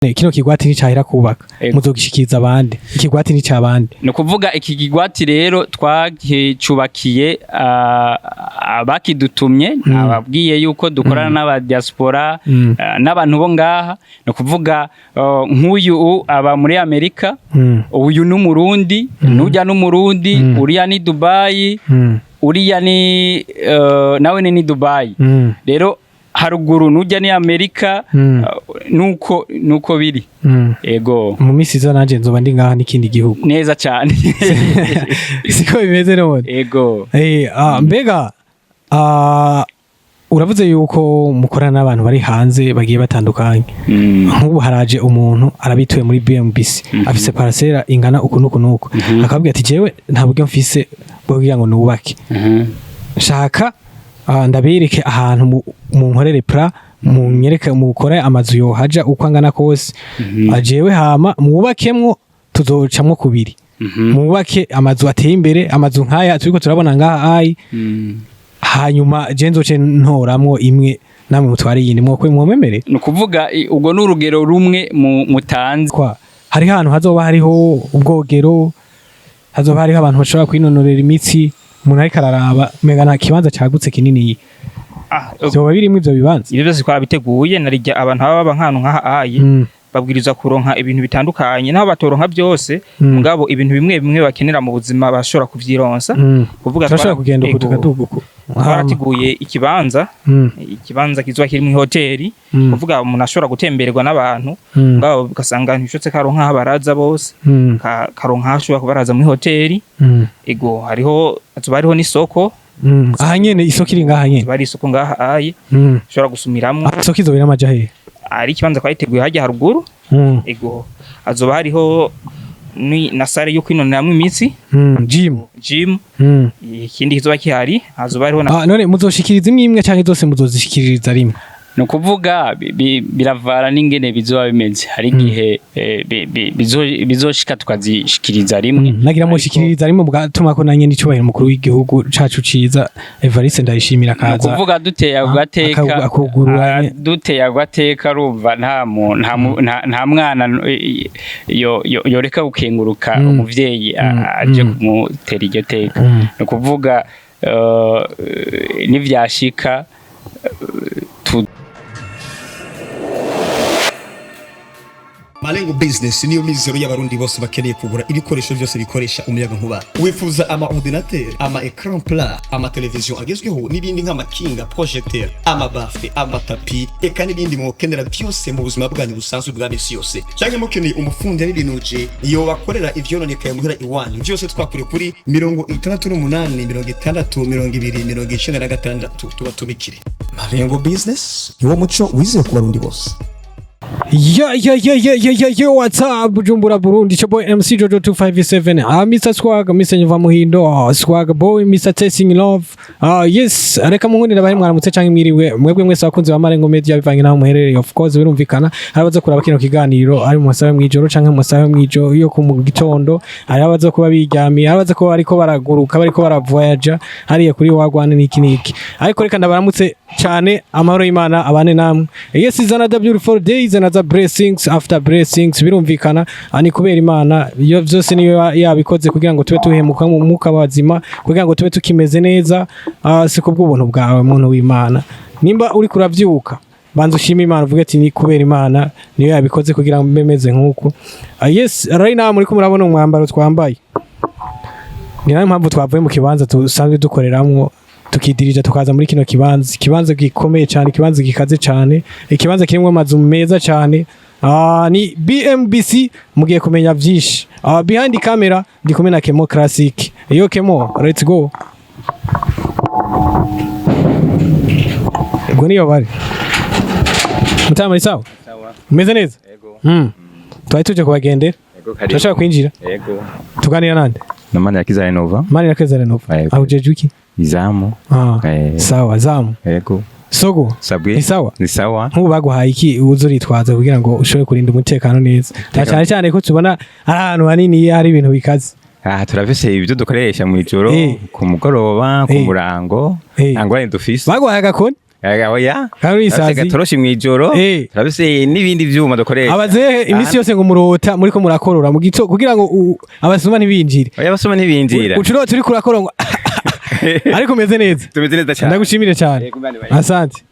Kino kigwati nicahera kubaka, Ego. muzogishikiriza abandi? Ikigwati ni cabandi? Ni ukuvuga iki kigwati rero twakicubakiye abakidutumye. Nababwiye yuko dukorana n'aba diaspora, n'abantu bo ngaha. Ni ukuvuga nk'uyu aba muri Amerika, uyu ni Umurundi, nujya n'Umurundi, uriya ni Dubai, uriya ni nawe ni Dubai. Rero haruguru nujya ni Amerika. Nuko biri. Ego. Mu misi iza nanje nzoba ndi ngaha n'ikindi gihugu. Neza cyane. Siko bimeze none? Ego. Mbega uravuze yuko mukorana n'abantu bari hanze bagiye batandukanye. Nk'ubu haraje umuntu arabituye muri BMBC, afise parcelle ingana uku n'uku n'uku, akabwira ati: "Jewe nta buryo mfise bwo kugira ngo nubake, shaka ndabereke ahantu munkorere plan, munyereke mukore amazu yohaja uko angana kose. Jewe hama mwubakemwo, tuzocamwo kubiri, mwubake amazu ateye imbere, amazu nk'aya turiko turabona ngaha ayi, hanyuma je nzoce ntoramwo imwe, namwe mutware iyindi." Mwokwe mwomemere? Ni ukuvuga ubwo ni urugero rumwe mutanze. Kwa hariho ahantu hazoba hariho ubwogero, hazoba hariho abantu bashobora kwinonorera imitsi. Umuntu ariko araraba umenga nta kibanza cagutse kinini. Vyoba birimwo ivyo bibanza? Ibyo byose twabiteguye. Narijya abantu baba baba nk'ahantu nk'aha ayi babwirizwa kuronka ibintu bitandukanye, naho batoronka byose, mugabo ibintu bimwe bimwe bakenera mu buzima bashobora kuvyironsa. Kuvuga Turashobora kugenda uku, Ego. tukaduga uku. Twarateguye ikibanza, ikibanza kizoba kiri mu hoteli, kuvuga umuntu ashobora gutembererwa n'abantu, mugabo ugasanga ntibishobotse karonka aho baraza bose, karonka aho ashobora kubaraza muri hoteli. Ego, hariho, hazoba hariho n'isoko. Aha nyene isoko iri ngaha nyene? Hazoba hari isoko ngaha ayi, ushobora gusumiramwo. Ah, isoko izobera amaja hehe? Ari ikibanza twayiteguye hajya haruguru. Ego, hazoba hariho na salle yo kwinoneramwo imitsi. Gym. Gym. Ikindi kizoba kihari, hazoba hariho na Ah, none muzoshikiriza imwe imwe canke zose muzozishikiriza rimwe? Ni ukuvuga biravana n'ingene bizoba bimeze. Hari igihe bizoshika tukazishikiriza rimwe. Nagira mushikiriza rimwe mugatuma ko nanye n'icubahiro mukuru w'igihugu cacu ciza Evariste Ndayishimira Ni kaza. ukuvuga duteye ako gateka, akugurura. Duteye ako gateka, urumva nta mwana yoreka gukenguruka umuvyeyi aje kumutera iryo teka. Ni ukuvuga nivyashika tu Malengo Business niyo mizero y'Abarundi bose bakeneye kugura ibikoresho byose bikoresha umuyaga nkuba. Wifuza ama ordinateur, ama écran plat, ama television agezweho n'ibindi nk'amakinga, projecteur, ama baffle, amatapi, eka n'ibindi mwokenera byose mu buzima bwanyu busanzwe bwa misi yose. Cyangwa mukeneye umufundi y'ibinuje iyo bakorera ivyononekaye muhira iwanyu, byose twakure kuri 68 60 20 96, tubatumikire. Malengo Business niwo muco wizewe ku Barundi bose. Yo, yo, yo, yo, yo, yo, yo, what's up, Bujumbura, Burundi? It's your boy MC Jojo 257. Mr. Swag, Mr. Nyuva Muhindo, Swag Boy, Mr. Testing Love. Yes, reka munkundira bari mwaramutse canke mwiriwe. Mwebwe mwese abakunzi ba Marengo Media bivanye naho muherereye, of course birumvikana. Hari abaza kuraba kino kiganiro ari mu masaha mw'ijoro canke mu masaha mw'ijoro yo ku mu gitondo. Hari abaza kuba biryamiye, hari abaza kuba bariko baraguruka, bariko baravoyaja hariya kuri wagwane n'iki n'iki. Ariko reka ndabaramutse cyane, amahoro y'Imana abane namwe. Yes, is another beautiful day, is another blessings after blessings. Birumvikana, ni kubera Imana iyo byose niyo yabikoze kugira ngo tube tuhemuka mu mwuka bazima, kugira ngo tube tukimeze neza. Si kubw'ubuntu bwawe, muntu w'Imana. Nimba uri kuravyuka, banza ushime Imana, uvuge ati: "Ni kubera Imana niyo yabikoze kugira ngo mbe meze nk'uku." Yes, right now muriko murabona umwambaro twambaye, ni nayo mpamvu twavuye mu kibanza dusanzwe dukoreramwo, tukidirija tukaza muri kino kibanza, ikibanza gikomeye cyane, ikibanza gikaze cyane, ikibanza kirimo amazu meza cyane. Ni BMBC, mugiye kumenya byinshi. Behind camera ndi kumwe na Kemo Classic. Iyo Kemo, let's go. Ubwo niyo bari mutama ni sawa, umeze neza. Twari tuje kubagendera, turashaka kwinjira. Yego. Tuganira nande? Namani yakiza Renova. Mani rakeza Renova. Yego. Aho jeje iki? Izamu. Sawa zamu. Yego. Sogo. Sabwe. Ni sawa. Ni sawa. Nk'ubu baguhaye iki uza uritwaza kugira ngo ushobore kurinda umutekano neza, na cyane cyane ko tubona ari ahantu hanini hari ibintu bikaze? Ah, turafise ibyo dukoresha mu ijoro, ku mugoroba, ku murango. Nta ngorane dufise. Baguhaye agakoni? Oya. Kandi urisazi. Turafise gatoroshi mw'ijoro. Turafise n'ibindi vyuma dukoresha. Abazehe iminsi yose ngo murota muriko murakorora mu gito kugira ngo abasuma ntibinjire. Oya, abasuma ntibinjira. Ucurota uriko urakorora ngo, ariko umeze neza. Tumeze neza cyane. Ndagushimire cyane. Yego, Imana ibahe. Asante.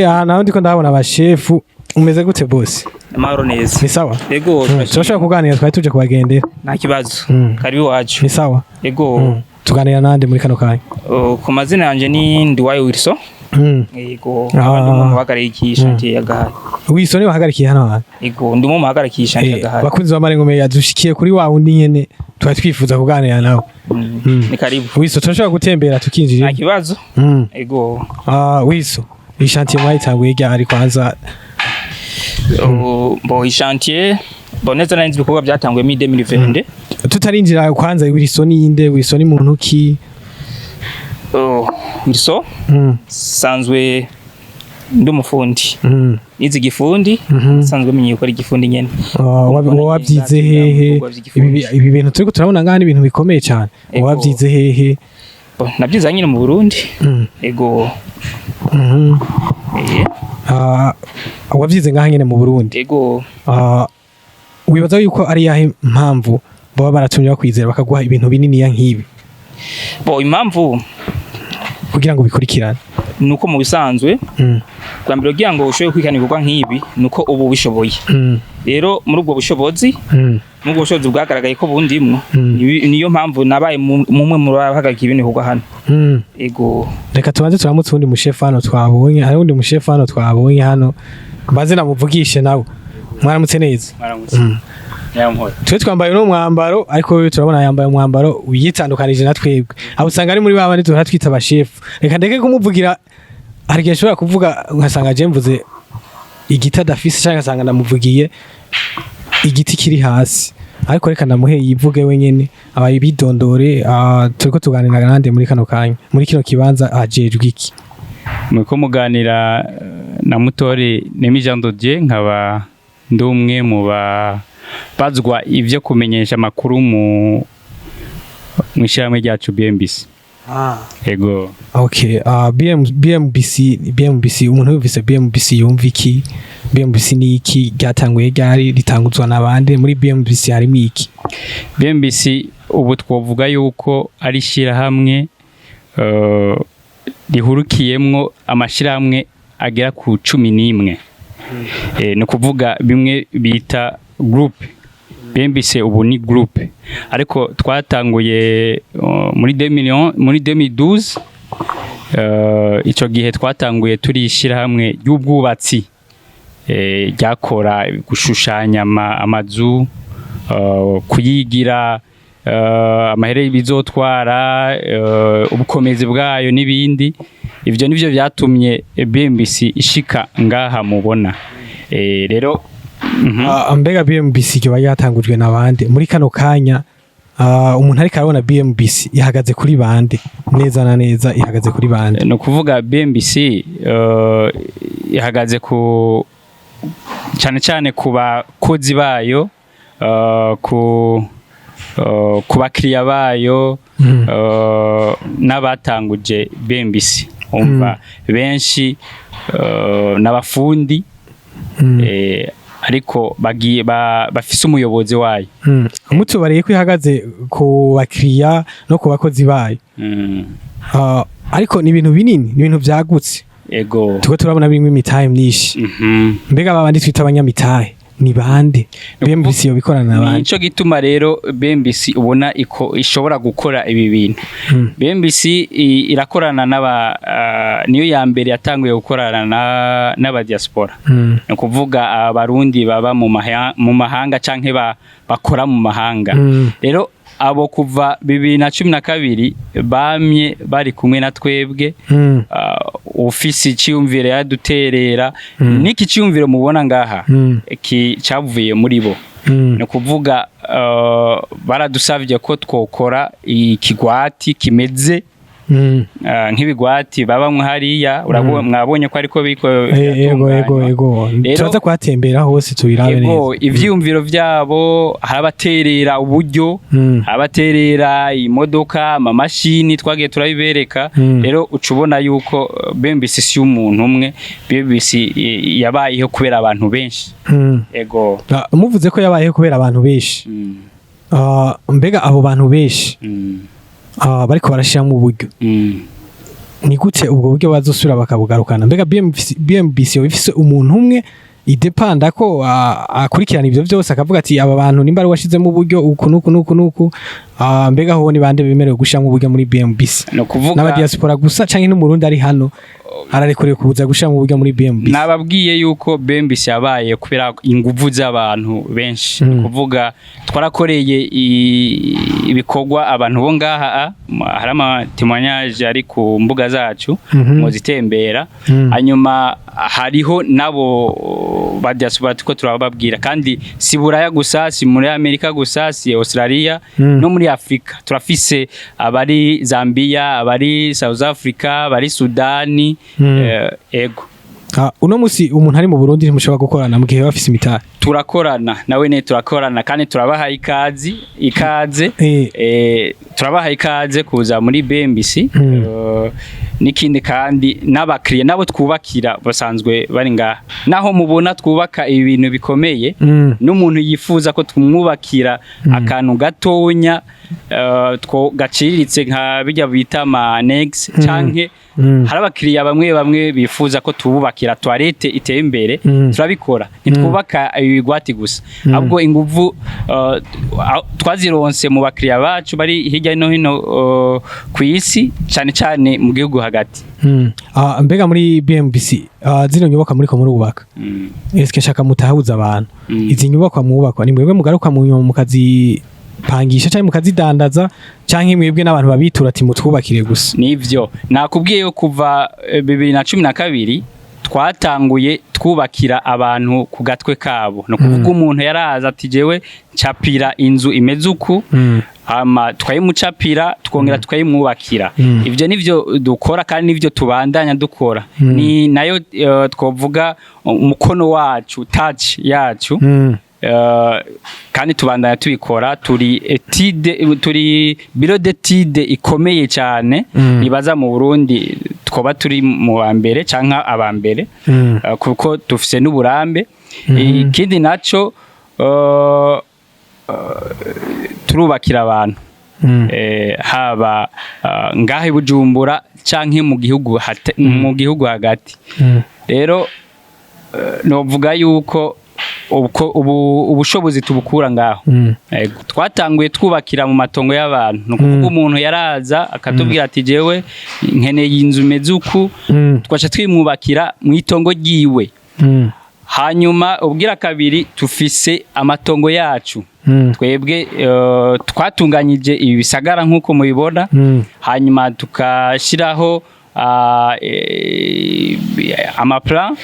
Aha naho ndiko ndahabona abashefu. Umeze gute, boss? Amahoro neza. Ni sawa? Yego. Turashobora kuganira? Twari tuje kubagendera. Nta kibazo. Karibu iwacu. Ni sawa. Yego. Tuganira nande muri kano kanya? Ku mazina yanje ni Ndiwayo Wilson. Yego. Abandi mu muhagarariye chantier ya Gahari. Wilson wahagarikiye hano hantu? Yego, ndi mu muhagarikiye chantier ya Gahari. Bakunzi ba Marengo Meya, dushikiye kuri wa wundi nyene twari twifuza kuganira nawe. Ni karibu. Wilson, turashobora gutembera tukinjira? Nta kibazo. Yego. Ah, Wilson, iyi chantier mwayitanguye ryari kwanza? Bo chantier, bo neza neza ibikorwa byatanguye muri 2022. Tutarinjira kwanza, Wilson ni inde? Wilson ni muntu ki? Wilson sanzwe ndi umufundi. Nize igifundi. Sanzwe menye gukora igifundi nyene. Ah, wabyize hehe? Ibikorwa by'igifundi. Ibi bintu turiko turabona ngaha ni ibintu bikomeye cyane. Ego. Wabyize hehe? Bo, nabyize nyine mu Burundi. Ego. Ah, wabyize ngaha nyene mu Burundi? Ego. Ah, wibaza yuko ari yahe mpamvu baba baratumye bakwizera bakaguha ibintu bininiya nk'ibi? Bo, impamvu Kugira ngo bikurikirane. Nuko mu bisanzwe bwa mbere kugira ngo ushobore kwikana ibikorwa nk'ibi nuko ubu ubishoboye. Rero muri ubwo bushobozi muri ubwo bushobozi bwagaragaye ko bundimwo. Niyo mpamvu nabaye mumwe mu bahagarika ibintu bikorwa hano. Ego. Reka tubanze turamutse uwundi mushefu hano twabonye. Hari uwundi mushefu hano twabonye hano, mbanze namuvugishe nawe. Mwaramutse neza? Mwaramutse. Nyampora. Twe twambaye uno mwambaro, ariko wewe turabona yambaye umwambaro wiyitandukanije na twebwe. Abo usanga ari muri ba bandi duhora twita abashefu. Reka ndeke kumuvugira, hari igihe nshobora kuvuga ngasanga je mvuze igiti adafise, cyangwa ngasanga ndamuvugiye igiti kiri hasi. Ariko reka ndamuhe yivuge wenyene, abaye bidondore. Turiko tuganira nande muri kano kanya, muri kino kibanza, ajejwe iki? Muriko muganira na Mutore Nemi Jean de Dieu, nkaba ndi umwe mu bazwa ivyo kumenyesha amakuru mu ishyirahamwe ryacu BMBC. Ego. Okay, BMBC, BMBC, umuntu yumvise BMBC yumva iki? BMBC ni iki? Ryatanguye ryari? Ritanguzwa n'abande? Muri BMBC harimo iki? BMBC ubu twovuga yuko ari ishyirahamwe rihurukiyemwo amashyirahamwe agera ku 11. Ni ukuvuga bimwe bita groupe. BMBC ubu ni groupe, ariko twatanguye muri 2000, muri 2012. Ico gihe twatanguye turi ishyirahamwe ry'ubwubatsi, ryakora gushushanya amazu, kuyigira, amahere bizotwara, ubukomezi bwayo n'ibindi. Ivyo nivyo vyatumye BMBC ishika ngaha mubona. Rero Mbega BMBC ryoba ryatangujwe n'abande? Muri kano kanya, umuntu ariko arabona BMBC ihagaze kuri bande? Neza na neza ihagaze kuri bande? Ni ukuvuga BMBC ihagaze ku cyane cyane ku bakozi bayo, ku bakiriya bayo, n'abatanguje BMBC. Umva, benshi n'abafundi, ariko bagiye bafise umuyobozi wayo. Mutubariye ko ihagaze ku bakiriya no ku bakozi bayo. Ariko ni ibintu binini, ni ibintu byagutse. Ego. Tuko turabona birimo imitahe myinshi. Mbega babandi twita abanyamitahe ni bande? BMBC yo bikorana n'abandi? Nico gituma rero BMBC ubona iko ishobora gukora ibi bintu. BMBC irakorana n'aba, niyo ya mbere yatanguye gukorana n'aba diaspora. Ni ukuvuga abarundi baba mu mahanga canke bakora mu mahanga. Rero abo kuva 2012 bamye bari kumwe na twebwe. Ufise iciyumviro yaduterera. N'iki ciyumviro mubona ngaha ki cavuye muri bo. Ni ukuvuga baradusavye ko twokora ikigwati kimeze Nk'ibigwati babamwe hariya, mwabonye ko ariko biriko Ego, ego. biratunganywa. Ego. Rero- Turaza kuhatembera hose tubirabe neza. Ivyiyumviro vyabo, hari abaterera uburyo, abaterera imodoka, amamashini, twagiye turabibereka. Rero uca ubona yuko BMBC si umuntu umwe, BMBC yabayeho kubera abantu benshi. Ego. Ah, muvuze ko yabayeho kubera abantu benshi. Ah, mbega abo bantu benshi bariko barashiramo uburyo, ni gute ubwo buryo bazosubira bakabugarukana? Mbega BMBC yoba ifise umuntu umwe idepanda ko akurikirana ivyo vyose, akavuga ati aba bantu nimba ari washizemo uburyo uku nuku nuku nuku? Mbega ho ni bande bemerewe gushiramo uburyo muri BMBC? Ni ukuvuga N'abadiaspora gusa, canke n'Umurundi ari hano ararekuriwe kuza gushiramo uburyo muri BMBC? Nababwiye yuko BMBC yabaye kubera inguvu z'abantu benshi. Ni ukuvuga twarakoreye ibikorwa abantu bo ngaha, hari ama témoignages ari ku mbuga zacu, muzitembera. Hanyuma hariho nabo ba diaspora tuko turababwira, kandi si Buraya gusa, si muri Amerika gusa, si Australia, no muri Afrika turafise abari Zambia, abari South Africa, abari Sudani. Ego. Ah, uno musi umuntu ari mu Burundi ntimushobora gukorana mu gihe bafise imitari? Turakorana nawe ne, turakorana kandi turabaha ikaze. Turabaha ikaze kuza muri BMBC. N'ikindi kandi, n'abakiriya nabo twubakira basanzwe bari ngaha, naho mubona twubaka ibintu bikomeye, n'umuntu yifuza ko tumwubakira akantu gatonya two gaciriritse nka bijya bita ama annexe, canke hari abakiriya bamwe bamwe bifuza ko tububakira toilette iteye imbere, turabikora. Ntitwubaka ibigwati gusa, ahubwo inguvu twazironse mu bakiriya bacu bari hirya no hino ku isi, cyane cyane mu gihugu hagati. Ah, mbega muri BMBC, zino nyubakwa muriko murubaka, eske nshaka mutahuza abantu, izi nyubakwa mwubakwa ni mwebwe mugaruka mu nyuma mukazipangisha canke mukazidandaza, canke mwebwe n'abantu babitura ati mutwubakire gusa? Nivyo nakubwiye yo kuva 2012 twatanguye twubakira abantu ku gatwe kabo. Ni ukuvuga umuntu yaraza ati jewe ncapira inzu imeze uku, hama tukayimucapira, tukongera tukayimwubakira. Ivyo nivyo dukora kandi nivyo tubandanya dukora. Ni nayo twovuga umukono wacu, touch yacu. Kandi tubandanya tubikora. Turi étude, turi bureau d'étude ikomeye cyane. Nibaza mu Burundi twoba turi mu ba mbere canke aba mbere, kuko dufise n'uburambe. Ikindi naco, turubakira abantu, haba ngaha i Bujumbura canke mu gihugu hagati. Rero novuga yuko ubushobozi tubukura ngaho. Ego. Twatanguye twubakira mu matongo y'abantu. Ni ukuvuga umuntu yaraza akatubwira ati jewe nkeneye inzu imeze uku, twaca twimwubakira mu itongo ryiwe. Hanyuma ubwira kabiri, tufise amatongo yacu. Twebwe twatunganyije ibi bisagara nk'uko mubibona, hanyuma tukashyiraho ama plan.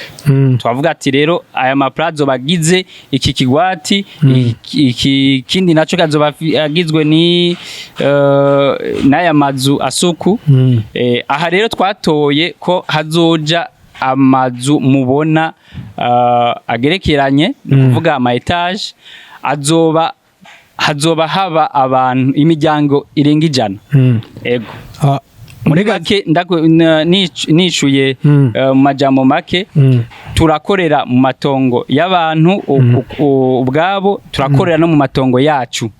Twavuga ati rero aya ma plan azoba agize iki kigwati, iki kindi naco kazoba agizwe ni n'aya mazu asuku. Aha rero twatoye ko hazoja amazu mubona agerekeranye, ni ukuvuga ama étages, azoba hazoba haba abantu imiryango irenga 100. Ego. Ah, muri mbega make nishuye, mu majambo make, turakorera mu matongo y'abantu ubwabo, turakorera no mu matongo yacu.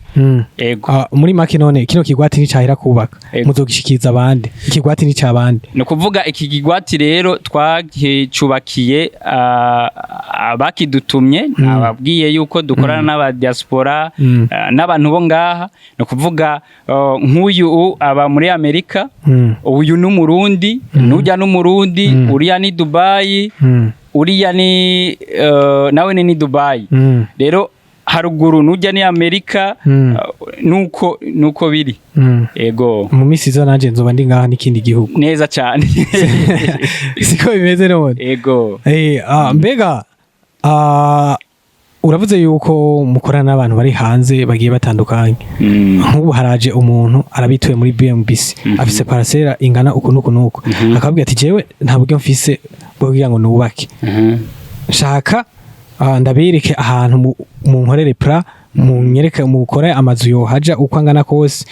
Ego. Ah, muri make none kino kigwati nicahera kubaka, Ego. muzogishikiriza abandi? Ikigwati ni cabande? Ni ukuvuga iki kigwati rero twakicubakiye abakidutumye. Ababwiye yuko dukorana n'aba diaspora, n'abantu bo ngaha. Ni ukuvuga nk'uyu aba muri Amerika, uyu ni Umurundi, n'ujya n'Umurundi, uriya ni Dubai, uriya ni nawe ni Dubai. Rero haruguru nujya ni Amerika. Nuko biri. Ego. Mu misi iza nanje nzoba ndi ngaha n'ikindi gihugu. Neza cyane. Siko bimeze none? Ego. Mbega Uravuze yuko mukorana n'abantu bari hanze bagiye batandukanye. Nk'ubu haraje umuntu arabituye muri BMBC, afise parcelle ingana uku n'uku n'uku, akabwira ati: "Jewe nta buryo mfise bwo kugira ngo nubake, shaka ndabereke ahantu munkorere plan, munyereke mukore amazu yohaja uko angana kose.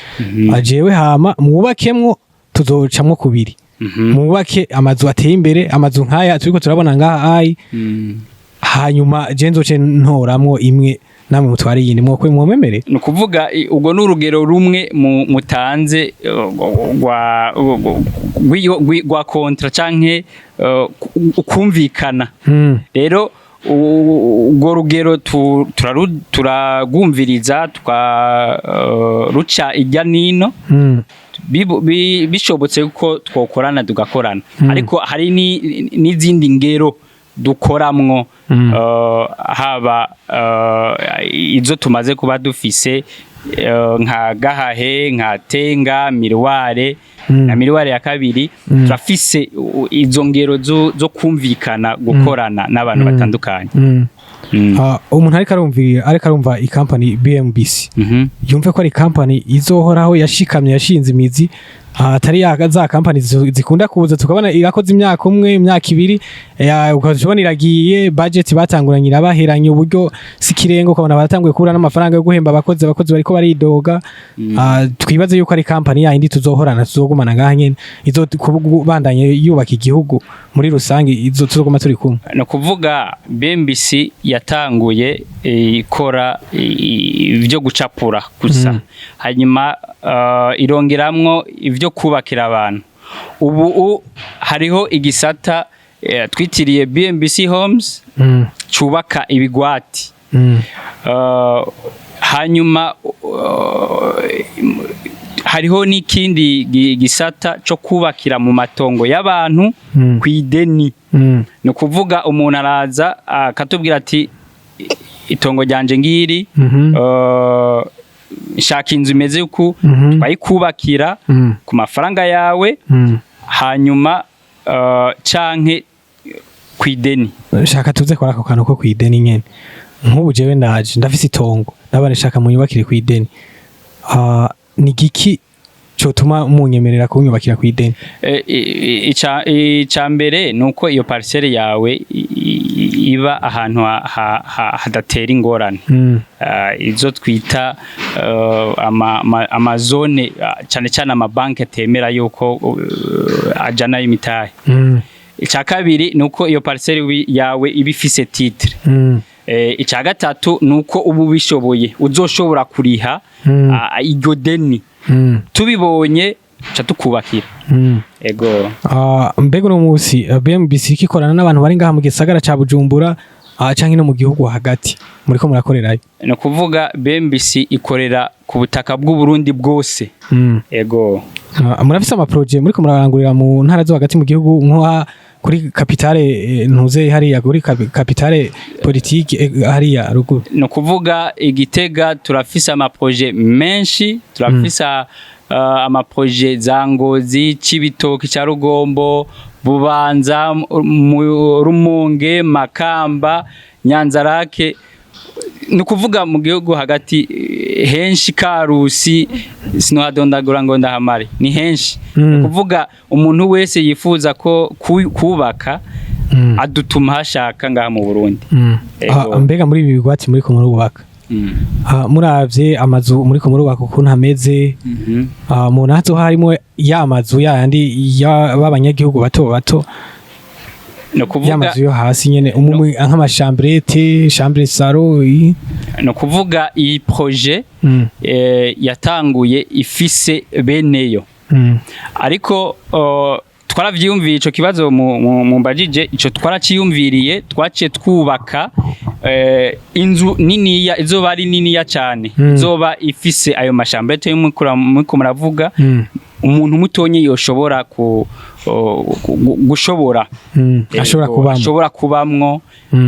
Jewe hama mwubakemwo, tuzocamwo kubiri, mwubake amazu ateye imbere, amazu nk'aya turiko turabona ngaha ayi, hanyuma je nzoce ntoramwo imwe, namwe mutware iyindi." Mwokwe mwomemere? Ni ukuvuga ubwo ni urugero rumwe mutanze rwa contrat canke ukumvikana. Rero urwo rugero turagwumviriza, tukaruca ijya nino. Bishobotse ko twokorana, tugakorana, ariko hari n'izindi ngero dukoramwo, haba izo tumaze kuba dufise, nka Gahahe, nka Tenga, Miruware na Miruware ya kabiri. Turafise izo ngero zo kumvikana, gukorana n'abantu batandukanye. Umuntu ariko arumva ikampani BMBC, yumve ko ari kampani izohoraho, yashikamye, yashinze imizi, atari ya za kampani zikunda kuza tukabona irakoze imyaka umwe, imyaka 2, ukabona iragiye, budget batanguranye irabaheranye, uburyo si kirenga, ukabona baratanguye kubura n'amafaranga yo guhemba abakozi, abakozi bariko baridoga. Twibaze yuko ari kampani yindi tuzohorana, tuzogumana ngaha nyene, izobandanye yubaka igihugu muri rusange, izo tuzoguma turi kumwe. Ni ukuvuga BMBC yatanguye ikora ibyo gucapura gusa, hanyuma irongeramwo ibyo kubakira abantu. Ubu hariho igisata twitiriye BMBC Homes cubaka ibigwati. Hanyuma hariho n'ikindi gisata cyo kubakira mu matongo y'abantu kw'ideni. Ni ukuvuga umuntu araza akatubwira ati: "Itongo ryanje ngiri, nshaka inzu imeze uku." Twayikubakira ku mafaranga yawe, hanyuma canke kw'ideni. Shaka tuze kora ako kantu ko kw'ideni nyene. Nk'ubu jewe ndaje, ndafise itongo, ndabona shaka munyubakire kw'ideni. Ni giki cotuma munyemerera kunyubakira kw'ideni? Ica mbere ni uko iyo parcelle yawe iba ahantu hadatera ingorane, izo twita amazone, cyane cyane amabanki atemera yuko ajana imitahe. Icya kabiri ni uko iyo parcelle yawe iba ifise titre. Icya gatatu ni uko uba ubishoboye, uzoshobora kuriha iryo deni. Tubibonye ca tukubakira. Ego. Mbega uno munsi BMBC iriko ikorana n'abantu bari ngaha mu gisagara ca Bujumbura, canke no mu gihugu hagati muriko murakorerayo? Ni ukuvuga BMBC ikorera ku butaka bw'Uburundi bwose. Ego. Murafise amaprojet muriko murarangurira mu ntara zo hagati mu gihugu, nko kuri capitale, ntuze hariya kuri capitale politique, hariya ruguru? Ni ukuvuga Igitega turafise amaprojet menshi, turafise amaprojet za Ngozi, Cibitoke ca Rugombo, Bubanza, mu Rumonge, Makamba, Nyanzarake. Ni ukuvuga mu gihugu hagati henshi, Karusi, sinohadondagura ngo ndahamare, ni henshi. Ni ukuvuga umuntu wese yifuza ko kubaka adutuma hashaka ngaha mu Burundi. Ego. Mbega muri ibi bigwati muriko murubaka, muravye amazu muriko murubaka ukuntu ameze, mu nazo harimo ya mazu yandi y'abanyagihugu bato bato, Ni ukuvuga ya mazu yo hasi nyene, umwe nk'amachambrettes, chambre salon? Ni ukuvuga iyi projet yatanguye ifise beneyo, ariko twaravyiyumviye ico kibazo mumbajije, ico twaraciyumviriye, twaciye twubaka inzu niniya, izoba ari niniya cane, izoba ifise ayo machambrettes muriko muravuga, umuntu mutonyi yoshobora gushobora Ashobora Ego, kubamwo. Ashobora kubamwo,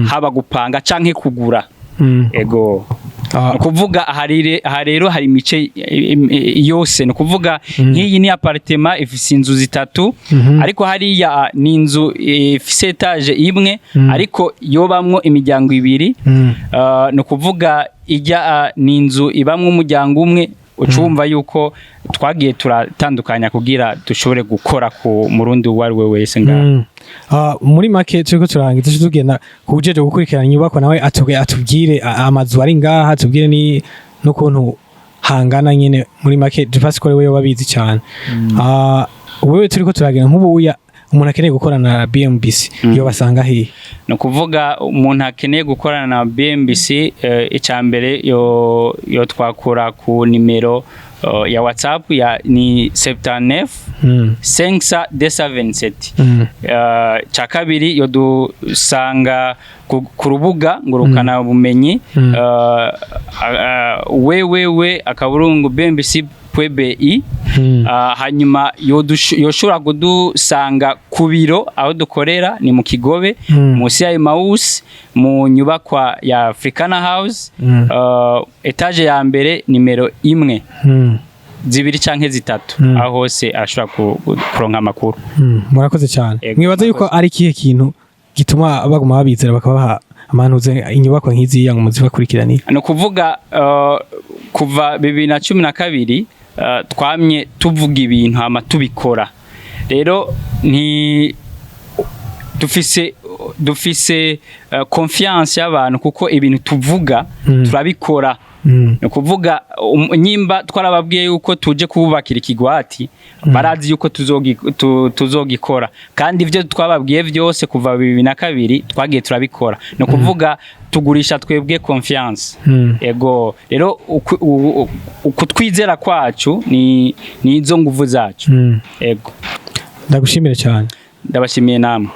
haba gupanga canke kugura. Ego. Ni ukuvuga aha rero hari imice yose. Ni ukuvuga nk'iyi ni appartement ifise inzu zitatu, ariko hariya ni inzu ifise étage imwe, ariko yobamwo imiryango ibiri. Ni ukuvuga ijya ni inzu ibamwo umuryango umwe. Ucumva yuko twagiye turatandukanya kugira dushobore gukora ku murundi uwo ari we wese ngaha. Muri make turiko turangiza, tugenda kujeje gukurikirana inyubako, nawe atubwire amazu ari ngaha, atubwire ni n'ukuntu hangana nyene. Muri make je pense ko ari we babizi cyane. Wewe turiko turagenda, nk'ubuya umuntu akeneye gukorana na BMBC yo basanga hehe? Ni ukuvuga umuntu akeneye gukorana na BMBC, icya mbere yo twakura ku nimero ya WhatsApp ya ni 79 527. Cya kabiri yo dusanga ku rubuga ngurukana bumenyi, www.bmbc.bi. Hanyuma yoshobora kudusanga ku biro aho dukorera, ni mu Kigobe, munsi ya Emmaus, mu nyubakwa ya Africana House, étage ya mbere, nimero 1, 2 canke 3. Aho hose arashobora kuronka amakuru. Murakoze cyane. Yego, Mwibaza yuko murakoze. ari ikihe kintu gituma baguma babizera bakabaha amanuze inyubakwa nk'iziya ngo muzibakurikiranire? Ni ukuvuga kuva 2012 twamye tuvuga ibintu hama tubikora. Rero nti dufise confiance y'abantu kuko ibintu tuvuga turabikora. Ni ukuvuga nyimba twarababwiye yuko tuje kububakira ikigwati, barazi yuko tuzogikora, kandi ibyo twababwiye byose kuva 2002 twagiye turabikora. Ni ukuvuga tugurisha twebwe confiance. Ego, rero ukutwizera kwacu ni izo nguvu zacu. Ego. Ndagushimire cyane. Ndabashimiye namwe.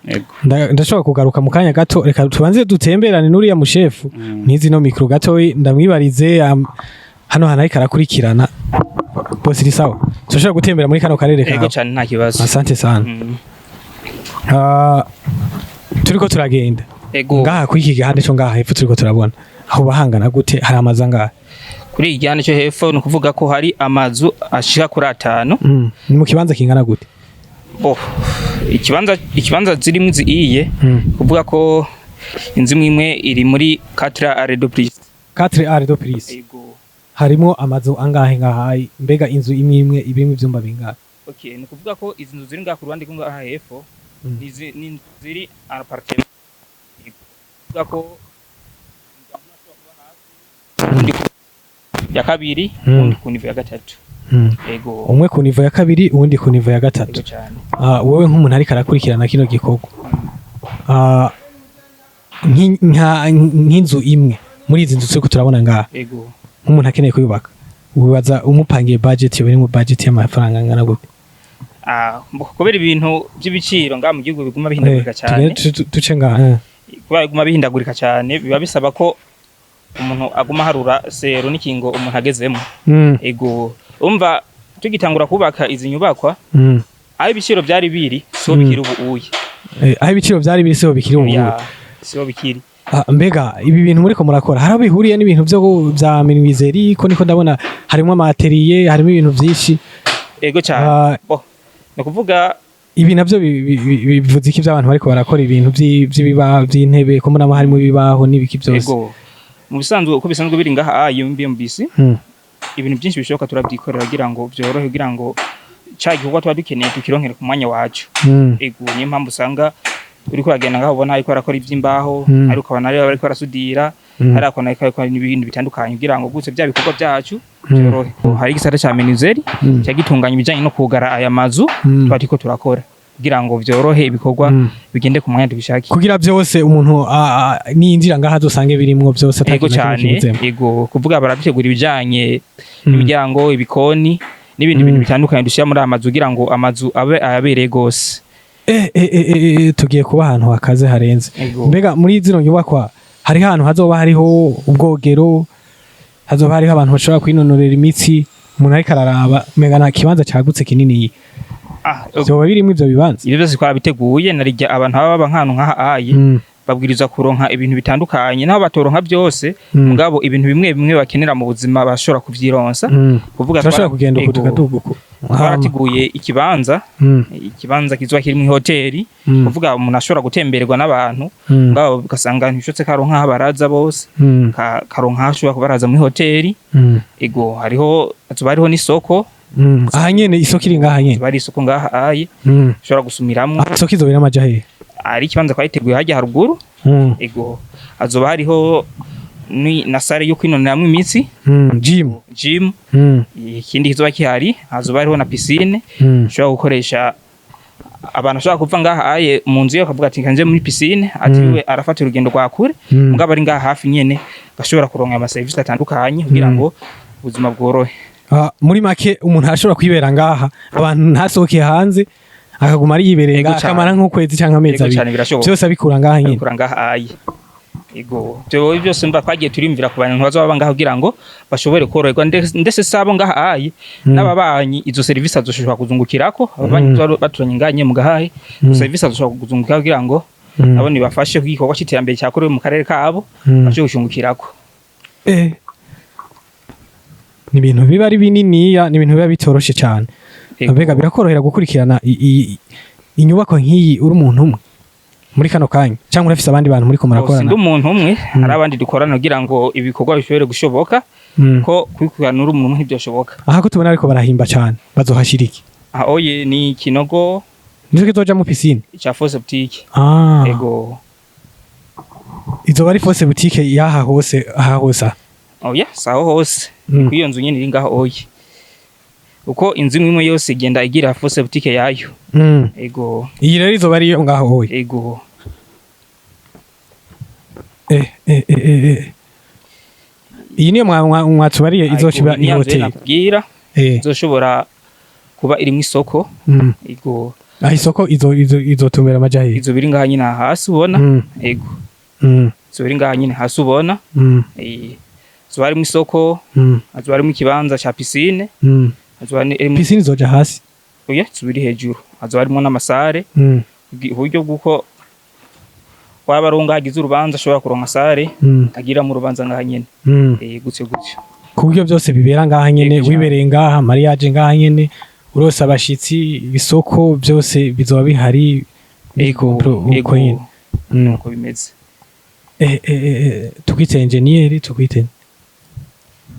Ego. Ndashobora kugaruka mu kanya gato. Reka tubanze dutemberane n'uriya mushefu ntizi no micro gatoyi, ndamwibarize hano hantu ariko arakurikirana. Boss, iri sawa, turashobora gutembera muri kano karere Ego kawe? cyane, nta kibazo. Asante sana. Turiko turagenda. Ego. Ngaha kuri iki gihande cyo ngaha hepfo turiko turabona aho bahangana gute? Hari amazu angahe? Kuri iki gihande cyo hepfo, ni ukuvuga ko hari amazu ashika kuri 5. Ni mu kibanza kingana gute? Oh, ikibanza zirimo iziiye, kuvuga ko inzu imwe imwe iri muri 4 ares de plus. 4 ares de plus? Ego. Harimo amazu angahe ngaha? Mbega inzu imwe imwe ibirimo ivyumba bingahe? Okay, ni ukuvuga ko izi nzu ziri ngaha ku ruhande rwo ngaha hepfo ni inzu ziri appartement. Ni ukuvuga ko umuryango umwe ashobora kuba hasi, undi ku ya kabiri, undi ku niveau ya gatatu. Ego. Umwe ku niveau ya kabiri, uwundi ku niveau ya gatatu. Ego cyane. Wowe nk'umuntu ariko arakurikirana kino gikorwa, nk'inzu imwe muri izi nzu turiko turabona ngaha, nk'umuntu akeneye kuyubaka, wibaza umupangiye budget yoba iri mu budget y'amafaranga angana gute? Kubera ibintu by'ibiciro ngaha mu gihugu biguma bihindagurika cyane, Tugende duce ngaha. Kubera biguma bihindagurika cyane, biba bisaba ko umuntu aguma aharura sero n'ikingo umuntu agezemo. Ego, umva, tugitangura kubaka izi nyubakwa, aho ibiciro byari biri siho bikiri ubu uye. Aho ibiciro byari biri siho bikiri ubu? Ya, siho bikiri. Mbega ibi bintu muriko murakora hari aho bihuriye n'ibintu byo vya menuiserie? Ko niko ndabona harimo ama atelier, harimo ibintu vyinshi. Ego cyane. Bo, ni ukuvuga Ibi navyo bivuze iki by'abantu bariko barakora ibintu vy'ibibaho, vy'intebe, ko mbona harimo ibibaho n'ibiki byose? Ego, mu bisanzwe uko bisanzwe biri ngaha BMBC, ibintu byinshi bishoboka turabyikorera kugira ngo byorohe, kugira ngo ca gikorwa tuba dukeneye tukironkere ku mwanya wacu. Ego, niyo mpamvu usanga uriko uragenda ngaho ubona ariko arakora ivy'imbaho, ariko ukabona ariyo bariko barasudira, hari akona ariko arakora n'ibindi bitandukanye kugira ngo gutse bya bikorwa byacu byorohe. Hari igisata ca menuiserie gitunganya ibijanye no kugara aya mazu tuba turiko turakora kugira ngo vyorohe ibikorwa bigende ku mwanya tubishakiye. Kugira byose umuntu ninjira ngaha azosange birimwo byose Ego atakintu na kimwe cyane. kibuzemo. Ego, kuvuga baradutegura ibijanye n'imiryango, ibikoni n'ibindi bintu bitandukanye dushyira muri aya mazu kugira ngo amazu abe ayabereye gose. Tugiye kuba ahantu hakaze harenze. Ego. Mbega muri zino nyubakwa hariho ahantu hazoba hariho ubwogero, hazoba hariho abantu bashobora kwinonorera imitsi? Umuntu ariko araraba mbega nta kibanza cagutse kinini Ah, vyoba birimwo ivyo bibanza? Ibyo byose twabiteguye, narijya abantu baba baba nk'ahantu nk'aha aye. Babwirizwa kuronka ibintu bitandukanye, naho batoronka byose, mugabo ibintu bimwe bimwe bakenera mu buzima bashobora kuvyironsa. Kuvuga Turashobora kugenda uku, Ego. tukaduga uku. Twarateguye ikibanza, ikibanza kizoba kiri mu hoteli, kuvuga umuntu ashobora gutembererwa n'abantu, mugabo ugasanga ntibishobotse karonka aho abaraza bose, karonka aho ashobora kubaraza muri hoteli. Ego, hariho, hazoba hariho n'isoko. Aha nyene isoko iri ngaha nyene? Hazoba hari isoko ngaha aye, ushobora gusumiramwo. Ah, isoko izobera amaja hehe? Ari ikibanza twayiteguye hajya haruguru. Ego, hazoba hariho na salle yo kwinoneramwo imitsi. Gym. Gym. Ikindi kizoba kihari, hazoba hariho na piscine ushobora gukoresha. Abantu bashobora kuva ngaha aye mu nzu ye bakavuga ati: "Kanje muri piscine," atiriwe arafata urugendo rwa kure, mugabo ari ngaha hafi nyene gashobora kuronka ama service atandukanye kugira ngo ubuzima bworohe. Ah, muri make umuntu arashobora kwibera ngaha, abantu ntasohoke hanze, akaguma ari yibereye Ego ngaha, cane. akamara nk'ukwezi canke amezi Ego 2. cane, birashoboka. Byose abikura ngaha nyene. Abikura ngaha aye. Ego, byo byose mba twagiye turimvira ku bantu bazoba baba ngaha kugira ngo bashobore koroherwa, ndetse sabo ngaha aye, n'ababanyi izo service azoshobora kuzungukirako, ababanyi baturanye ngaha nyene mu gahahe, izo service azoshobora kuzungukirako kugira ngo nabo nibafashe ku gikorwa c'iterambere cyakorewe mu karere kabo, bashobore gushungukirako. Ni ibintu biba ari bininiya, ni ibintu biba bitoroshe cyane. Ego. Mbega birakorohera gukurikirana inyubako nk'iyi uri umuntu umwe muri kano kanya, cyangwa urafise abandi bantu muri ko Sindi murakorana? umuntu umwe, hari abandi dukorana kugira ngo ibikorwa bishobore gushoboka, ko kubikurikirana uri umuntu umwe ntibyoshoboka. Aha ko tubona ariko barahimba cyane, bazohashira iki? Aha oye ni ikinogo. Nico kizojamo piscine? Ca fosse septique. Ah. Ego. Izoba ari fosse septique y'aha hose, aha hose aha? Oya, saho hose. Kuri iyo nzu nyene iri ngaho oye, uko inzu imwe imwe yose igenda igira fosse septique yayo. Ego. Iyi rero izoba ari iyo ngaho oye? Ego. Iyi niyo mwatubariye izociba Niyo nzu ihoteli? nakubwira izoshobora kuba irimwo isoko. Ego. Aho isoko izotumbera amaja hehe? Izo biri ngaha nyine hasi ubona. Ego. Izo biri ngaha nyine hasi ubona. Hazoba harimwo isoko, hazoba harimwo ikibanza ca piscine, hazoba harimwo Piscine izoja hasi? Oya, izoba iri hejuru. Hazoba harimwo n'ama salle, uburyo bw'uko waba ari ngaha hagize urubanza ashobora kuronka salle agiramo urubanza ngaha nyene. Gutyo gutyo. Ku buryo byose bibera ngaha nyene? Yego cane. Wibereye ngaha, mariage ngaha nyene, urose abashitsi, isoko, byose bizoba bihari biri uko nyene. Uko bimeze. Tukwite engineer, tukwite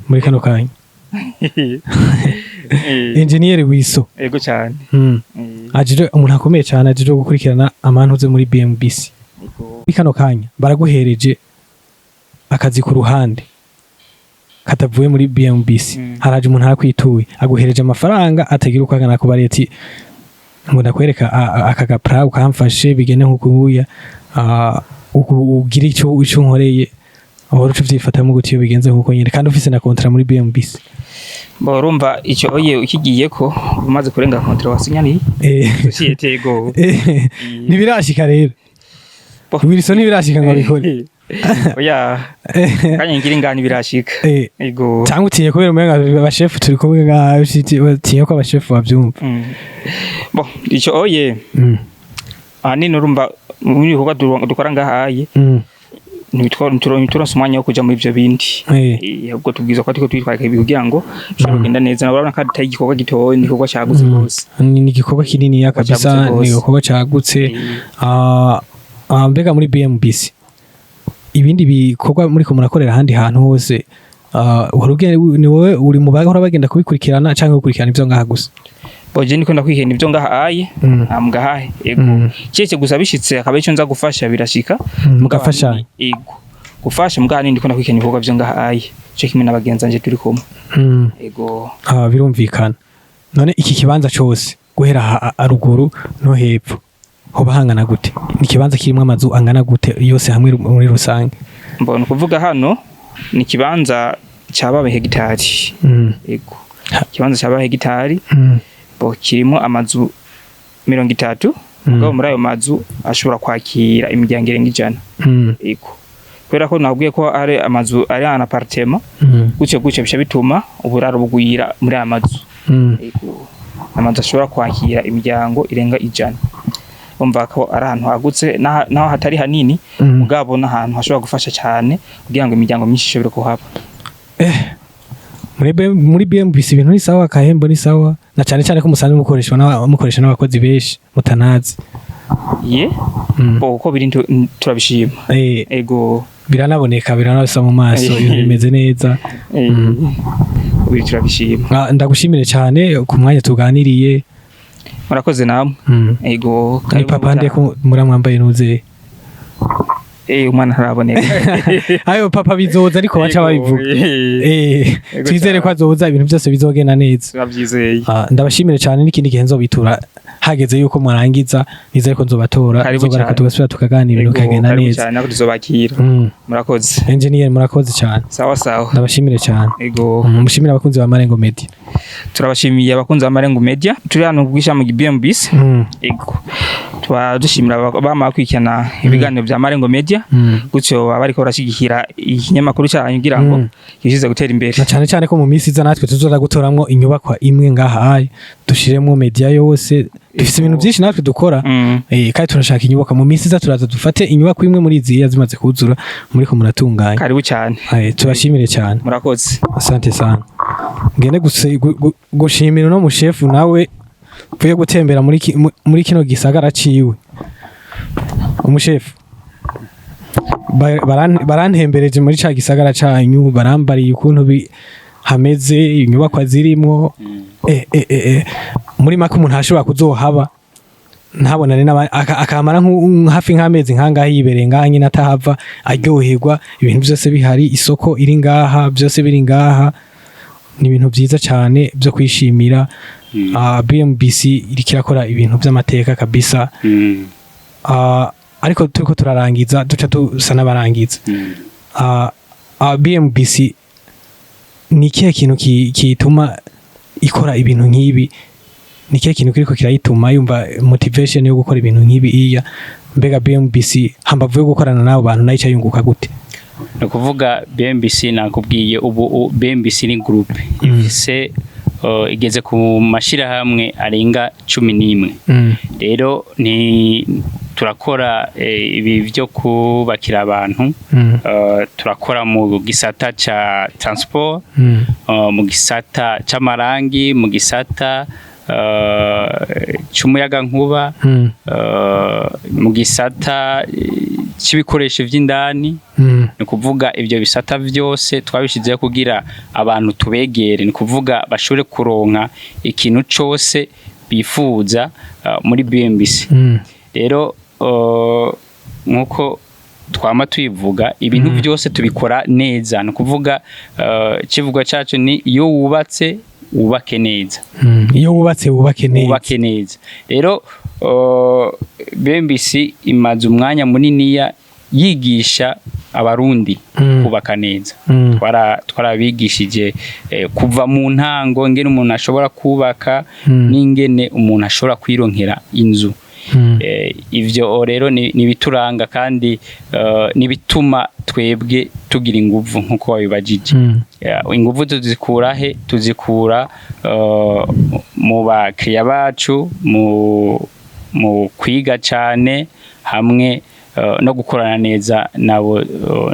muri kano kanya engineer Wiso? Ego cyane. Ajije umuntu akomeye cyane, ajije gukurikirana amantuze muri BMBC. Ego. Muri kano kanya baraguhereje akazi ku ruhande katavuye muri BMBC. Haraje umuntu arakwituye, aguhereje amafaranga atagira uko angana, kubariye ati: "Ngo ndakwereka aka gapra ukamfashe bigene nkukuya ugira icyo nkoreye." Uhora uca uvyifatamo gute iyo bigenze nkuko nyene, kandi ufise na contrat muri BMBC? Bo, urumva icyo oye ukigiye ko umaze kurenga contrat wasinyaniye société. Ego. Ntibirashika rero? Bo. Wilson, ntibirashika ngo abikore? Oya, kanya ngira ingani birashika. Ego. Cyangwa utinye kubera umenga abashefu turi kumwe ngaha, utinye ko abashefu bavyumva? Bo, icyo oye ahanini urumva muri ibikorwa dukora ngaha aye, ntituronse umwanya wo kuja muri ivyo bindi. Ahubwo tubwirizwa ko turiko twitwararika ibi kugira ngo bishobore kugenda neza. Urabona ko atari igikorwa gitoya, ni igikorwa cagutse rwose. Ni igikorwa kininiya Igikorwa kabisa. cagutse Ni rwose. igikorwa cagutse. Mbega muri BMBC ibindi bikorwa muriko murakorera ahandi hantu hose, ni wowe uri mu bahora bagenda kubikurikirana, canke gukurikirana ivyo ngaha gusa? Bo, je ndiko ndakwihenda ivyo ngaha aye, ngahahe. Ego. Kiretse gusa bishitse akaba ico nza gufasha, birashika. Mugafashanya. Ego, gufasha, mbwa ahanini ndiko ndakwihenda ibikorwa vyo ngaha aye, ico kimwe n'abagenzi banje turi kumwe. Ego. Birumvikana. None iki kibanza cose guhera haruguru no hepfo hoba hangana gute? Ni ikibanza kirimwo amazu angana gute yose hamwe muri rusange? Mbona ukuvuga hano ni ikibanza caba hegitari. Ego, ikibanza caba hegitari. Bo, kirimo amazu 30. Mugabo muri ayo mazu ashobora kwakira imiryango irenga 100. Ego, kubera ko nabwiye ko ari amazu ari en appartement, gutyo gutyo bica bituma uburaro bugwira muri aya mazu. Ego, amazu ashobora kwakira imiryango irenga 100. Umva ko ari ahantu hagutse, naho hatari hanini, mugabo n'ahantu hashobora gufasha cyane kugira ngo imiryango myinshi ishobore kuhaba. Muri BMBC ibintu ni sawa, kahembo ni sawa, na cyane cyane ko musanzwe mukoreshwa mukoresha n'abakozi benshi mutanazi. Ye. Bo uko biri turabishima. Ego. Biranaboneka, biranasa mu maso, ibintu bimeze neza. Uko biri turabishima. Ah, ndagushimire cyane ku mwanya tuganiriye. Murakoze namwe. Ego. Ni Karibu. papa nde ko muramwambaye nuze? Umwana ntaraboneka. Ayo papa bizoza, ariko baca Ego, babivuga. Ego Twizere ko cyane. azoza, ibintu byose bizogenda neza. Turabyizeye. Ah, ndabashimire cyane, n'ikindi gihe nzobitura hageze yuko mwarangiza, nizere ko nzobatora, Karibu nzogaruka cyane. tugasubira tukaganira, ibintu Ego, bikagenda karibu neza. cyane, natwe tuzobakira. Murakoze. Engineer, murakoze cyane. Sawa sawa. Ndabashimire cyane. Ego. Mushimire abakunzi ba Marengo Media. Turabashimiye abakunzi ba Marengo Media, turi hano kw'ishami BMBC. Ego, tuba dushimira bama bakurikirana ibiganiro bya Marengo Media, gutyo baba bariko barashyigikira ikinyamakuru cyanyu kugira ngo kishize gutera imbere. Na cyane cyane ko mu minsi iza natwe tuzoza gutoramwo inyubakwa imwe ngaha ayi dushiremwo media yose. Dufise ibintu byinshi natwe dukora. Kandi turashaka inyubakwa. Mu minsi iza turaza dufate inyubakwa imwe muri izi zimaze kuzura muriko muratunganya. Karibu cyane. Tubashimire cyane. Murakoze. Asante sana. Ngende gushimira uno mushefu nawe mvuye gutembera muri kino gisagara ciwe. Umushefu, barantembereje muri ca gisagara canyu, barambariye ukuntu hameze, inyubakwa zirimwo. Muri make umuntu ashobora kuzohaba ntabonane akamara hafi nk'amezi nkangahe yibereye ngaha nyine atahava, aryoherwa, ibintu byose bihari, isoko iri ngaha, byose biri ngaha. Ni ibintu byiza cyane byo kwishimira. BMBC iriko irakora ibintu by'amateka kabisa. Ariko turiko turarangiza, duca dusa n'abarangiza. BMBC ni ikihe kintu kituma ikora ibintu nk'ibi? Ni ikihe kintu kiriko kirayituma yumva motivation yo gukora ibintu nk'ibi? Iya mbega BMBC, hambavu yo gukorana n'abo bantu, nayo ica yunguka gute? Ni ukuvuga BMBC, nakubwiye ubu BMBC ni groupe ifise igeze ku mashyirahamwe arenga 11. Rero ni turakora ibi byo kubakira abantu, turakora mu gisata ca transport, mu gisata c'amarangi, mu gisata c'umuyagankuba, mu gisata c'ibikoresho vy'indani. Ni ukuvuga ibyo bisata byose twabishyizeho kugira abantu tubegere, ni ukuvuga bashobore kuronka ikintu cose bifuza muri BMBC. Rero nkuko twama tubivuga, ibintu byose tubikora neza. Ni ukuvuga ikivugo cyacu ni "Iyo wubatse wubake neza". Iyo wubatse wubake neza. Wubake neza. Rero BMBC imaze umwanya muniniya yigisha Abarundi kubaka neza. Twarabigishije kuva mu ntango ingene umuntu ashobora kubaka n'ingene umuntu ashobora kwironkera inzu. Ivyo rero ni ibituranga kandi ni bituma twebwe tugira inguvu nkuko wabibajije. Inguvu tuzikura he? Tuzikura mu bakiriya bacu, mu kwiga cyane hamwe no gukorana neza nabo,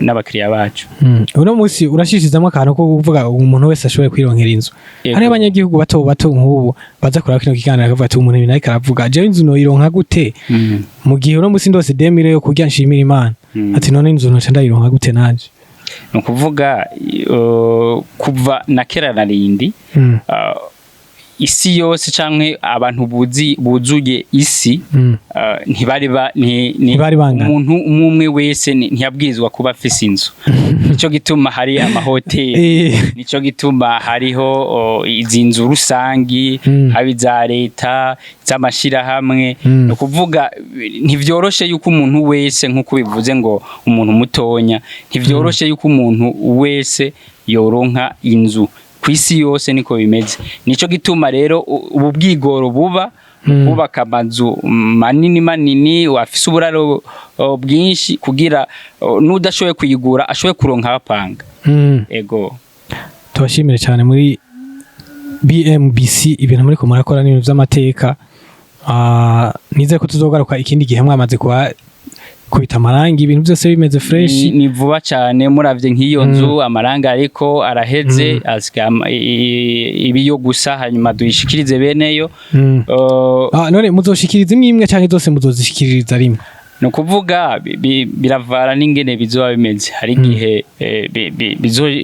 n'abakiriya bacu. Uno munsi urashishizamo akantu ko kuvuga umuntu wese ashoboye kwironkera inzu. Yego. Hariho abanyagihugu bato bato nk'ubu baza kuraba kino kiganiro bakavuga ati: "Umuntu ibintu ariko aravuga, jewe inzu noyironka gute mu gihe uno munsi ndose 2000 yo kurya nshimira Imana?" Ati: "None inzu noca ndayironka gute nanje?" Ni ukuvuga kuva na kera na rindi, isi yose canke abantu buzuye isi, ntibari ba Ntibari bangana. Umuntu umwe umwe wese ntiyabwirizwa kuba afise inzu. Nico gituma hari amahoteli, nico gituma hariho izi nzu rusangi, haba iza leta, iz'amashirahamwe. Ni ukuvuga ntivyoroshe yuko umuntu wese, nk'uko bivuze ngo umuntu mutonya, ntivyoroshe yuko umuntu wese yoronka inzu ku isi yose, niko bimeze. Nico gituma rero ubu bwigoro buba kubaka amazu manini manini afise uburaro bwinshi, kugira n'udashoboye kuyigura ashoboye kuronka abapanga. Ego. Tubashimire cyane muri BMBC, ibintu muri ko murakora n'ibintu by'amateka. Nizere ko tuzogaruka ikindi gihe mwamaze kuba kubita amarangi, ibintu byose bimeze fresh. Ni vuba cyane. Muravye nk'iyo nzu, amarangi ariko araheze, asigaye ibiyo gusa, hanyuma duyishikirize beneyo. None muzoshikiriza imwe imwe canke zose muzozishikiriza rimwe? Ni ukuvuga biravana n'ingene bizoba bimeze. Hari igihe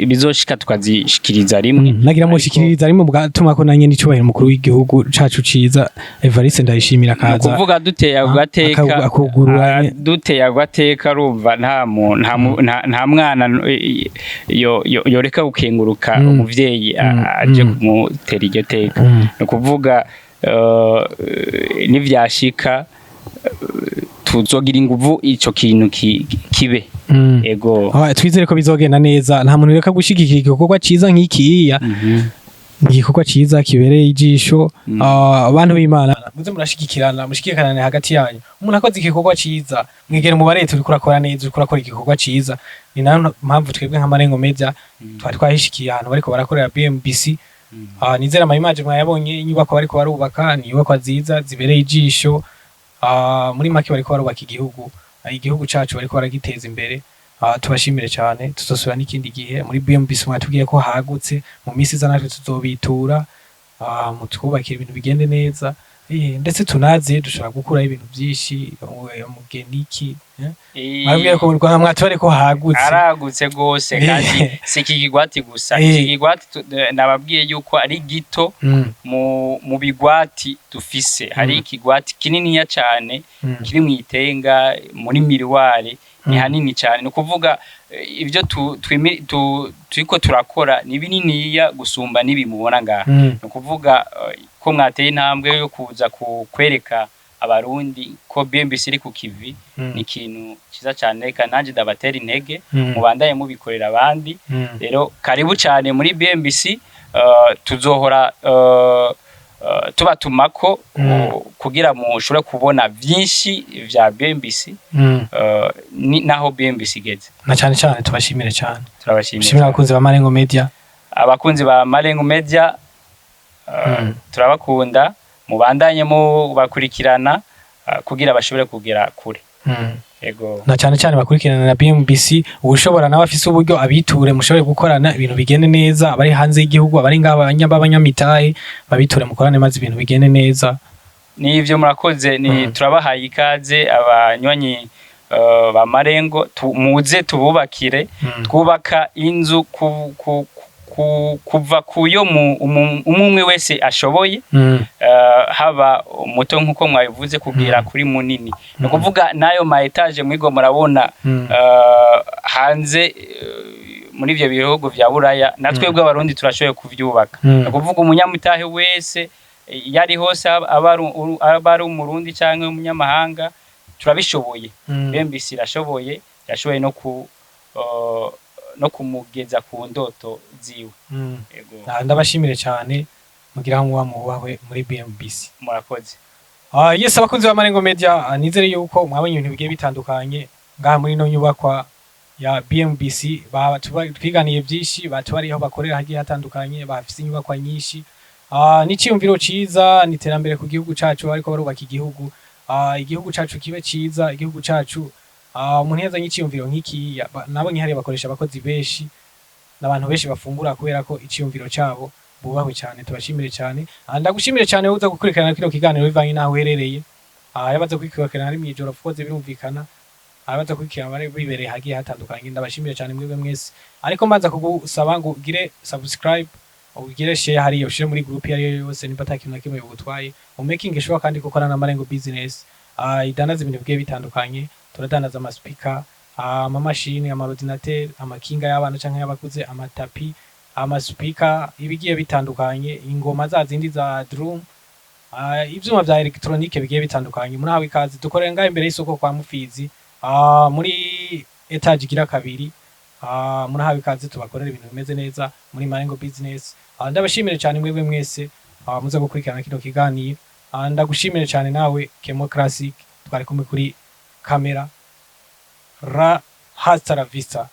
bizoshika tukazishikiriza rimwe. Nagira mushikiriza rimwe, mugatuma ko nanye n'icubahiro mukuru w'igihugu cacu ciza Evariste Ndayishimira Ni kaza. ukuvuga duteye ako gateka, akugurura. Duteye ako gateka, urumva nta mwana yoreka gukenguruka umuvyeyi aje kumutera iryo teka. Ni ukuvuga nivyashika, tuzogira inguvu ico kintu kibe. Ego. Twizere ko bizogenda neza. Nta muntu reka gushigikira igikorwa ciza nk'ikiya, igikorwa ciza kibereye ijisho. Abantu b'Imana, muze murashigikirana, mushigikiranane hagati yanyu. Umuntu akoze igikorwa ciza, mwegere mu barete: uriko urakora neza, uriko urakora igikorwa ciza. Ni nayo mpamvu twebwe nka Marengo Media twari twahishikiye ahantu bariko barakorera BMBC. Nizere ama image mwayabonye. Inyubako bariko barubaka ni inyubakwa nziza zibereye ijisho. Muri make bariko barubaka igihugu. Igihugu cacu bariko baragiteza imbere. Tubashimire cyane, tuzosubira n'ikindi gihe muri BMBC. Mwatubwiye ko hagutse, mu minsi iza natwe tuzobitura, mutwubakira ibintu bigende neza. Ndetse tunaze dushobora gukuraho ibintu byinshi, mugeniki, eh? Mwabwiye ko mu Rwanda mwatubare ko hagutse. Aragutse gose, kandi si iki kigwati gusa. Iki kigwati nababwiye yuko ari gito mu bigwati dufise. Hari ikigwati kininiya cane kiri mu Itenga muri Miriwari, ni hanini cyane. Ni ukuvuga ibyo turiko turakora ni bininiya gusumba n'ibi mubona ngaha. Ni ukuvuga ko mwateye intambwe yo kuza kwereka Abarundi ko BMBC iri ku kivi, ni ikintu cyiza cyane. Reka nanjye ndabatera intege, mubandaye mubikorera abandi. Rero karibu cyane muri BMBC. Tuzohora tubatumako kugira mushobore kubona vyinshi vya BMBC, naho BMBC igeze. Na cyane cyane tubashimire cyane. Turabashimiye. Dushimire abakunzi ba Marengo Media. Abakunzi ba Marengo Media, turabakunda. Mubandanye mubakurikirana, kugira bashobore kugera kure. Ego. Na cyane cyane bakurikirana na BMBC. Ushobora nawe afise uburyo, abiture, mushobore gukorana, ibintu bigende neza. Abari hanze y'igihugu, abari ngaha b'abanyamitahe, babiture mukorane maze ibintu bigende neza. Nivyo, murakoze. Ni turabahaye ikaze abanywanyi ba Marengo, muze tububakire. Twubaka inzu kuva kuyo umwe wese ashoboye, haba muto nkuko mwabivuze kugera kuri munini. Ni ukuvuga n'ayo ma étage mwigo murabona hanze, muri ivyo bihugu vya Buraya, na twebwe Abarundi turashoboye kuvyubaka. Ni ukuvuga umunyamutahe wese, iyo ari hose, aba ari Umurundi canke umunyamahanga, turabishoboye. BMBC irashoboye, irashoboye no kumugeza ku ndoto ziwe. Ego. Ndabashimire cyane, mugira aho muba mubahwe muri BMBC. Murakoze. Yes, abakunzi ba Marengo Media, nizere yuko mwabonye ibintu bigiye bitandukanye ngaha muri ino nyubakwa ya BMBC. Twiganiye byinshi, batubariye aho bakorera hagiye hatandukanye, bafise inyubakwa nyinshi. N'iciyumviro ciza, ni iterambere ku gihugu cacu, ariko barubaka igihugu. Igihugu cacu kibe ciza, igihugu cacu. Umuntu yazanye iciyumviro nk'ikiya, nabonye hariya bakoresha abakozi benshi n'abantu benshi bafungura kubera ko iciyumviro cabo. Bubahwe cyane, tubashimire cyane. Ndagushimire cyane wowe uza gukurikirana kino kiganiro bivanye n'aho uherereye. Yabaza kugikurikirana ari mw'ijoro, of course birumvikana, abaza kugikurikirana bari bibereye hagiye hatandukanye. Ndabashimire cyane mwebwe mwese, ariko mbanza kugusaba ngo ugire subscribe, ugire share hariya, ushire muri group iyo ariyo yose nimba ata kintu na kimwe bigutwaye, umaking sure kandi ko ukora na Marengo Business, idandaza ibintu bigiye bitandukanye. Turadandaza amaspeaker, amamashini, amaordinateur, amakinga y'abana canke y'abakuze, amatapi, amaspeaker, ibigiye bitandukanye, ingoma za zindi za drum, ivyuma vya électronique bigiye bitandukanye. Muri ikaze, dukorera ngaho imbere y'isoko kwa Mufizi, muri étage igira kabiri. Murahawe ikaze, tubakorera ibintu bimeze neza muri Marengo Business. Ndabashimire cyane mwebwe mwese muza gukurikirana kino kiganiro. Ndagushimire cyane nawe Kemo Classic twari kumwe kuri kamera. Ra hasta la vista.